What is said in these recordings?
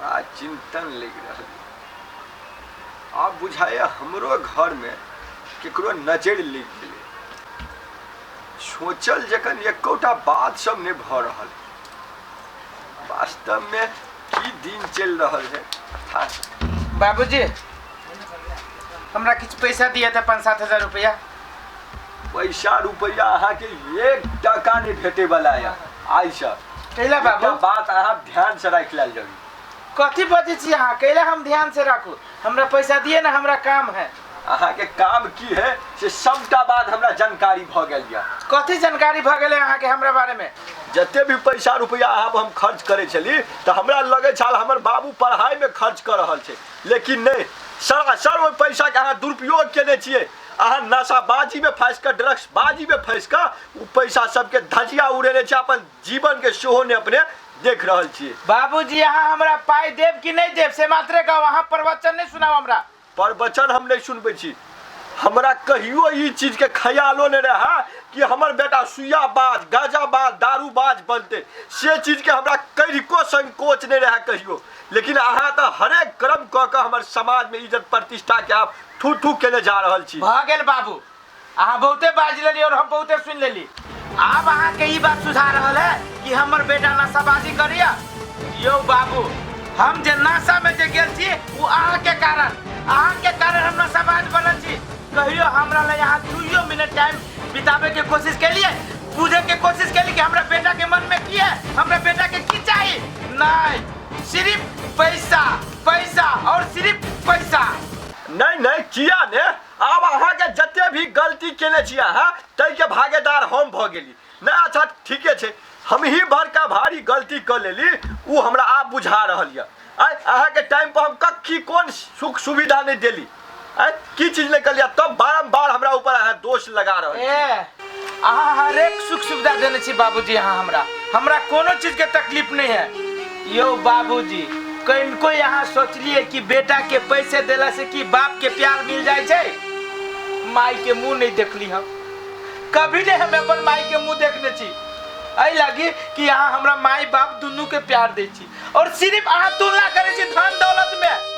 बड़ा चिंतन लागि रहल आब बुझाइए हमरो घरमे केकरो नजरि लागि गेलै सोचल जखन एकोटा बात सब नहि भऽ रहल वास्तवमे की दिन चलि रहल है था बाबूजी हमरा किछु पैसा दिअ तऽ 5-7 हजार रुपया। पैसा रुपैआ अहाँके एक टका नहि भेटै वाला यऽ आइसँ। कैला बाबू? एकटा बात अहाँ ध्यान से राखि लेल जबी। कथी बजै छी अहाँ? कैला हम ध्यान से राखू? हमरा पैसा दिए ना, हमरा काम है। अहाँके काम की है से सबटा बात हमरा जानकारी भऽ गेल यऽ। कथी जानकारी भऽ गेलै अहाँके हमरा बारे में? जते भी पैसा रुपैआ अहाँ पर हम खर्च करै छली तऽ हमरा लगै छल हमर बाबू पढ़ाइमे खर्च कऽ रहल छै, लेकिन नहि, सरासर ओहि पैसाके अहाँ दुरुपयोग केने छियै। अहाँ नशाबाजीमे फँसि कऽ, ड्रग्सबाजीमे फँसि कऽ ओ पैसा सबके धजिया उड़ेने छै, अपन जीवनके सेहो नहि अपने देख रहल छियै। बाबूजी, अहाँ हमरा पाइ देब कि नहि देब से मात्रे कहू, अहाँ प्रवचन नहि सुनाउ हमरा। प्रवचन हम नहि सुनबै छी। हमरा कहियो ई चीजके ख्यालो नहि रहए कि हमर बेटा सुइयाबाज, गाँजाबाज, दारूबाज बनतै, से चीजके हमरा कनिको संकोच नहि रहए कहियो। लेकिन अहाँ तऽ हरेक कर्म कऽ कऽ हमर समाजमे इज्जत प्रतिष्ठाके आब थू थू केने जा रहल छी। भऽ गेल बाबू, अहाँ बहुते बाजि लेली और हम बहुते सुनि लेली। आब अहाँके ई बात सुझा रहल है कि हमर बेटा नशाबाजी करिया? यौ बाबू, हम जे नशा में जे गेल छी ओ अहाँके कारण, अहाँके कारण हम नशाबाज बनल छी। कहियो हमरा लए अहाँ 2 मिनट टाइम बिताबे के कोशिश केलिए, बुझे के कोशिश केली कि हमरा बेटा के मन में की है, हमरा बेटा के की चाहिए? नहीं, सिर्फ पैसा, पैसा और सिर्फ पैसा। नहि नहि, किया ने? आब अहाँके जते भी गलती केने छी अहाँ, ताहिके भागीदार हम भऽ गेली नहि? अच्छा, ठीके छै, हमही बड़का भारी गलती कऽ लेली, ओ हमरा आब बुझा रहल यऽ। आँय, अहाँके टाइमपर हम कखी कोन सुख सुविधा नहि देली? आँय, की चीज नहि कलियै? तब बारम्बार हमरा ऊपर अहाँ दोष लगा रहल छी। ए, अहाँ हरेक सुख सुविधा देने छी बाबूजी। अहाँ हमरा हमरा कोनो चीज के तकलीफ नहीं है। यो बाबूजी, कनिको यहाँ सोचलिए कि बेटा के पैसे देला से कि बाप के प्यार मिल जाए छै? माई के मुंह नहीं देखली हम कभी नहीं, हम अपन माई के मुंह देखने छी। एहि लागी कि अहाँ हमरा माई बाप दुनू के प्यार दै छी और सिर्फ अहाँ तुलना करै छी धन दौलत में।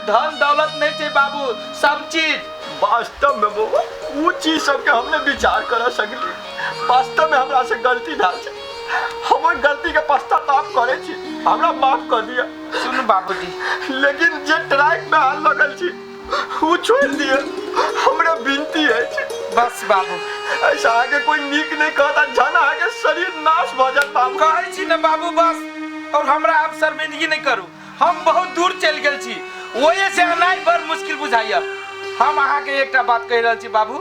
धन दौलत नहीं छै बाबू सब चीज। वास्तव में बौआ, उ चीज सबके हमने विचार कर सकली। वास्तव में हमरा से गलती भेल छै, हम ओहि गलती के पश्चाताप करे छी, हमरा माफ कर दिया। सुनू बाबूजी। लेकिन जे ट्रैक में अहाँ लगल छी उ छोड़ दिया, हमरा विनती अछि। बस बाबू। ऐसा अहाँके कोई नीक नहीं कहता जहन अहाँके शरीर नाश भऽ जायत बाबू। कहै छी ने बाबू, बस, और हमरा आब शर्मिंदगी नहीं करू। हम बहुत दूर चलि गेल छी, ओहे से अनाइ बड़ मुश्किल बुझाइया। हम अहाँके एकटा बात कहि रहल छी बाबू,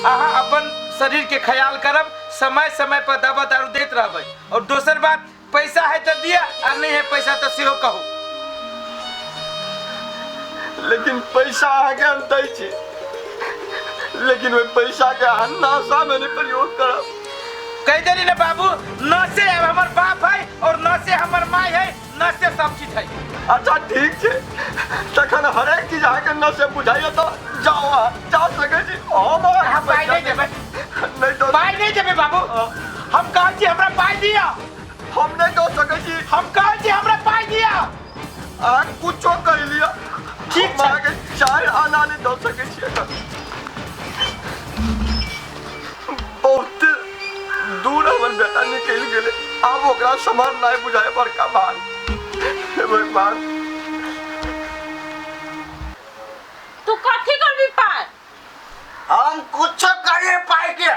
अहाँ अपन शरीर के ख्याल करब, समय समय पर दवा दारू दैत रहबै। और दोसर बात, पैसा है तऽ दिअ आ नहीं है पैसा तऽ सेहो कहू। लेकिन पैसा अहाँके हम दै छी, लेकिन ओहि पैसा के अहाँ नशा में नहीं प्रयोग करब। कहि देली ने बाबू, नशे अब हमर बाप है और नशे हमर माय है, नशे सब चीज है। अच्छा, ठीक छै, तखन हरेक चीज अहाँके नशे बुझाइए तऽ जाउ, अहाँ जा सकै छी। हम अहाँ पाइ नहि देबै? नहि दऽ। पाइ नहि देबै बाबू? हम कहै छी हमरा पाइ दिअ। हम नहि दऽ सकै छी। हम कहै छी हमरा पाइ दिअ। अहाँ कुछो कहि लिअ। ठीक हम छै। अहाँके 4 आना नहि दऽ सकै छी एखन। बहुत दूर हमर बेटा निकलि गेलै, आब ओकरा सम्हारनाइ बुझाइ बड़का भार। हे भगवान! तू कथी करबी पाय? हम कुछो करे पाई के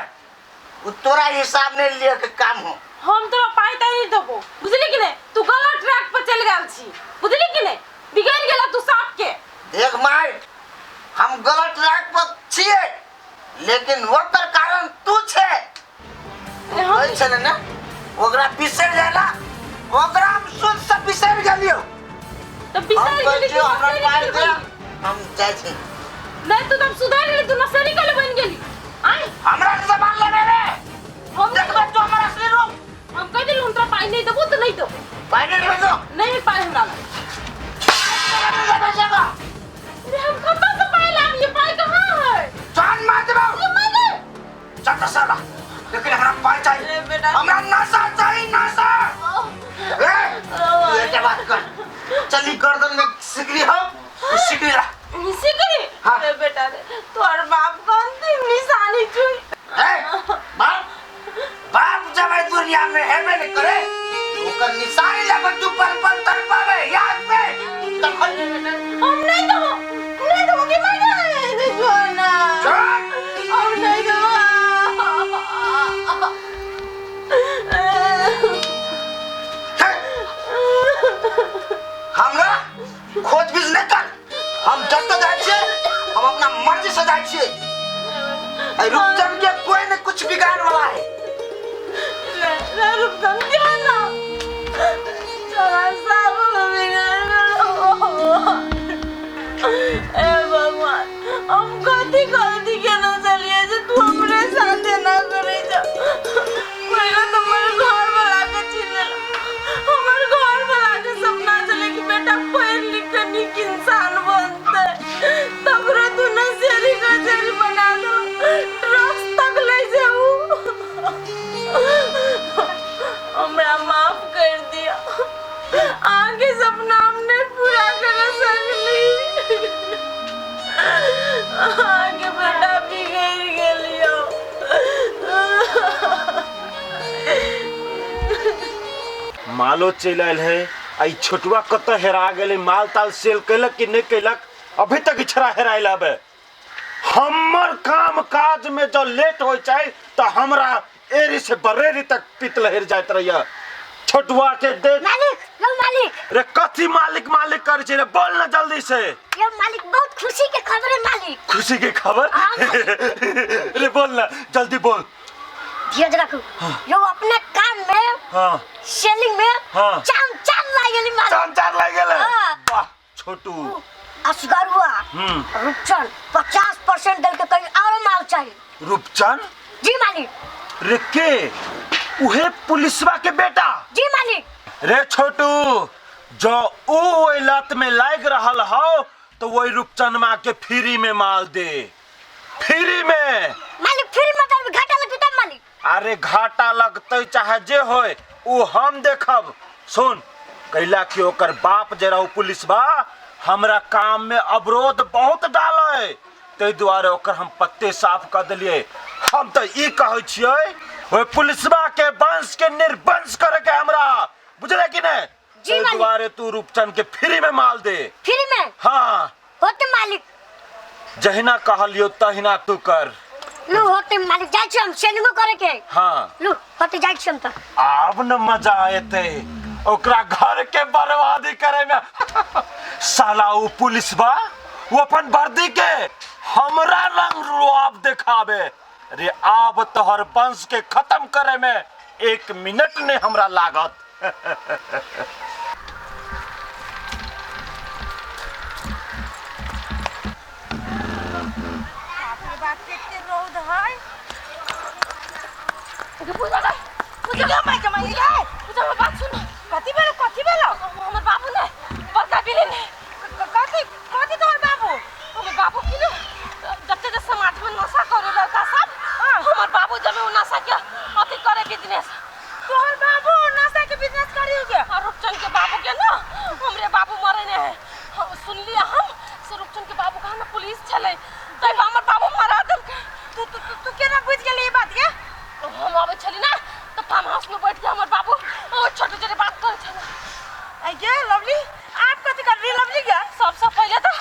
उ तोरा हिसाब नहीं लिए के काम हो। हम तोरा पाय ताय नहीं देबो, बुझली कि नहीं? तू गलत ट्रैक पर चल गेल छी, बुझली कि नहीं? बिगड़ गेला तू साफ के। देख माई, हम गलत ट्रैक पर छिए, लेकिन ओकर कारण तू छे। ए, हम कहै छलै ने ओकरा बिसरि जाला, ओकरा हम सुन से बिसरि गेलियौ। तो हम बिसर कहै गेली? छियौ तू हमरा नशेड़ी पाइ के दे, बन हम जाइ छी। नहीं, तू तो हम सुधर गेली, तू नशेड़ी के बन गेली आय। हमरा से सामान लेबे रे? हम देखबे तू हमर असली रूप। हम कह दिली हम तोरा पाई नहीं देबो तो नहीं देबो। पाइ नहीं देबे तो? नहीं पाई हमरा लग। देबे जगह। अरे, हम कतऽ से पाई लाब? ये पाई कहाँ है? जान मार देबो। ये मर चल तो साला, लेकिन हमरा पाइ चाहिए। अरे बेटा। हमरा नशा चाहिए, नशा। ए, तू एके बात कर। चली गर्दन में सिकरी हो, ई सिकरी ला। सिकरी? हाँ। रे बेटा रे, तोहर बाप कौन थी निशानी छुई। ए बाप, बाप जब ए दुनिया में हेबे नहीं करे, ओकर निशानी लगा तू पल पल तड़पावे याद में। तखन हम नहीं दबो, नहीं दबो कि मैं नहीं छोड़ना। छोड़। हम नहीं दबो। हमरा खोज बीज नहीं कर, हम जतऽ जाइ छियै हम अपना मर्जी से जाइ छियै। रूपचंद के कोई ने कुछ बिगाड़ वाला है। रूपचंद क्या ना चला सब बिगाड़। ए भगवान, हम कथी गलती केना चलिए जे तू हमरे साथे ना करे जा। पहले तो हमर घर वाला के छीन लेला, हमर घर वाला के सपना चले कि बेटा पढ़ लिख के नीक इंसान बनते, तकरो तू नशेड़ी कचेरी बना दो, ड्रग्स तक ले जाऊ। हमरा माफ कर दिया, आगे सपना हमने पूरा कर सकली। आगे बेटा बिगड़ गेलियो। मालो चलि आयल है, आ ई छोटुआ कतऽ हेरा गेलै? माल ताल सेल कैलक कि नहि कैलक? अभी तक ई छड़ा हेरायल हबे। हमर काम काज में जब लेट हो छै तऽ हमरा एरी से बरेरी तक पित लहर जाइत रहैया। छोटुआ के देख। मालिक, यौ मालिक। रे कथी मालिक मालिक करै छै रे? बोल ना जल्दी से। यौ मालिक, बहुत खुशी के खबर है मालिक। खुशी के खबर? हाँ, मालिक। रे बोल ना जल्दी बोल। धीरज रखू। यौ अपने काम में, हाँ, सेलिंग में, हाँ, चाम चाम लाग गेली मालिक। चाम चाम लाग गेलै। हाँ। वाह छोटू। असगरुआ रूपचंद 50% दल के कहीं और माल चाहिए। रूपचंद? जी मालिक। रे के उहे पुलिसवा के बेटा? जी मालिक। रे छोटू, जो ऊ ओहि लत में लाग रहल हो तो वही रूपचंदमा के फ्री में माल दे, फ्री में। मालिक फ्री में तो घाटा लगतै तब मालिक। अरे घाटा लगतै चाहे जे होय ऊ हम देखब। सुन, कैला कि ओकर बाप जे रहू पुलिसवा हमरा काम में अवरोध बहुत डाले, ताहि दुआरे ओकर हम पत्ते साफ कर दिलियै। हम तऽ ई कहै छियै ओहि पुलिसवा के वंश के निर्वंश करे के हमरा, बुझले कि नहि? जी ताहि मालिक। दुआरे तू रूपचंद के फ्री में माल दे। फ्री में? हाँ। होते मालिक। जहिना कहलियो तहिना तू कर। लू होते मालिक, जाइ छी हम सेलिंगो करे के। हाँ। लू होते जाइ छी हम तऽ। आब न मजा एतै ओकरा घर के बर्बादी करे में। साला ऊ पुलिसवा वो अपन वर्दी के हमरा रंग रुआब देखाबे। रे आब तोहर वंश के खत्म करे में 1 मिनट ने हमरा लागत। बाप रे, रौद है। पूजा पूजा माय के माय गे, पूजा हमर बात सुन। कथी भेलो? कथी भेलो? हमर बाबू ने बड़का बिले ने। कथी कथी तोहर बाबू? हमर बाबू की ने जते जे समाज में नशा करे लड़का सब, हमर बाबू जब उ नशा के अथी करे बिजनेस। तोहर बाबू नशा के बिजनेस करी हो गया? और रूपचंद के बाबू के ना हमरे बाबू मरे ने है। हम सुनलिए हम से रूपचंद के बाबू कहा ना पुलिस छले, तब हमर बाबू मरा देलकै। तू तू तू केना बुझ गेली ई बात के? हम आबै छली ना तो फार्म हाउस में बैठ के हमर बाबू ओ छोटे छोटे बात करै छलै। आई गे लवली, आप कथी कर रही लवली गे? सबसे पहले तो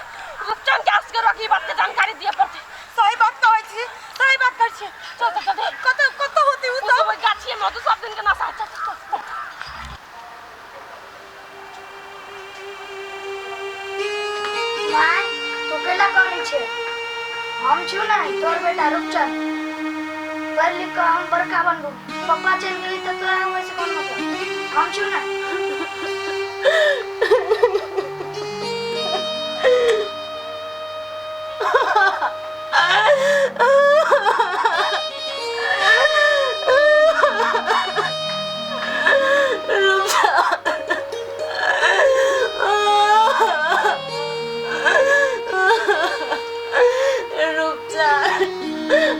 रूपचंद के असगर की बात के जानकारी दिए पड़ते। सही बात कहै छी, सही बात कहै छी। चल चल चल, कत कत होती उ उ सब? सब ओइ गाछिए में होतौ, सब दिन के नशा। चल चल चल। My, तू केला करै छे? हम छियौ ने तोर बेटा रूपचंद, पढ़ लिख कऽ हम बड़का बनबू। पप्पा चलि गेली तऽ तोरा ओहिसँ कोन मतलब? हम छियौ ने।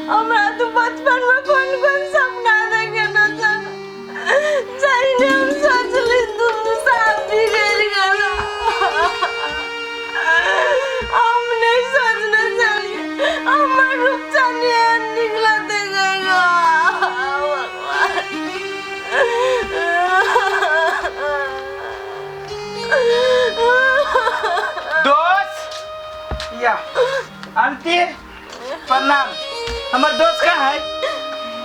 हमरा तू बचपन में कौन कौन सपना देखे न छल, जाहिने हम सोचली या आंटी प्रणाम। हमर दोस्त कहाँ है?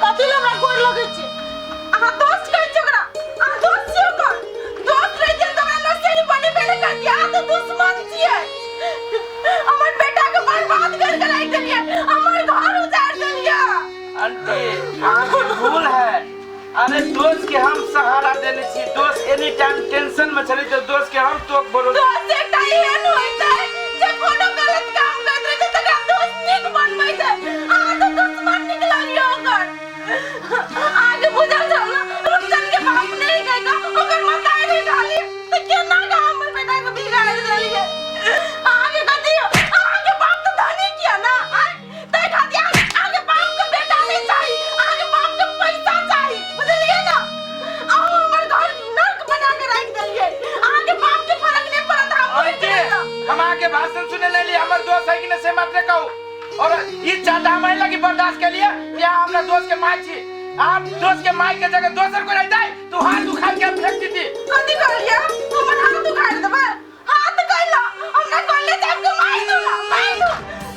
कथी लए हमरा गोर लगै छै? अहाँ दोस्त कहै छियै ओकरा? अहाँ दोस्त छियै ओकर? दोस्त रहि गेल तऽ हमरा नशेड़ी बनेबे नहि करतियै। अहाँ तऽ दुश्मन छियै। हमर बेटाके बर्बाद करि कऽ राखि देलियै, हमर घर उजाड़ि देलियै। आंटी अहाँके भूल है। अरे दोस्त के हम सहारा देने छी, दोस्त एनी टाइम टेंशन में छली तो दोस्त के हम तोक भरोसा। दोस्त एकटा एहन होइ छै जे कोनो गलत काम करैत रहै छै तकरा दोस्त नीक बनबै छै। अहाँ तऽ दुश्मन निकललियै ओकर। अहाँके बुझल छल ने रूपचन के बाप नहि गई का, ओकर मताई रहै खाली, तऽ केना कऽ हमर बेटा के बिगाड़ि देलियै? अहाँके कथी, अहाँके बाप तऽ धनी किया ना आँय? ताहि खातिर अहाँके बाप के बेटा नहि चाही, अहाँके बाप के पैसा चाही, बुझलियै ना? अहाँ हमर घर नर्क बना के राखि देलियै। अहाँके बाप के फर्क नहि पड़त, हम मरि आंटी जेबै तऽ। हम अहाँके भाषण सुने ले लिए, हमर दोस्त है कि नहीं से मात्र कहू। और ई चाटा हम एहि लगी बर्दाश्त के लिए कि अहाँ हमरा दोस्त के माय छी। आप दोस्त के माय के जगह दोसर कोई रहता तो हाथ उखाड़ के फेंक देती। कथी कहलियै? हमर हाथ उखाड़ि देबै? हाथ कैला हमरा कहले जाब के मार दू ना, मार दू।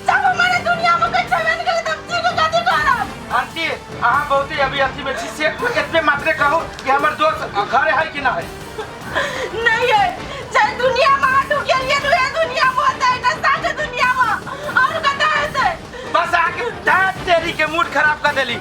जब हमारे दुनिया में कोई छेबे नहीं करे तब जी के कथी करब? आंटी अहाँ बहुत ही अभी अथी में छी, से एतबे मात्रे कहू कि हमर दोस्त घरे है कि ना है? नहीं है। चाहे दुनिया में हाथ उठेलिए नु, ए दुनिया में होता है नशा के दुनिया में और कता हेतै? बस अहाँके दाँत तेरी के मूड खराब कर देली।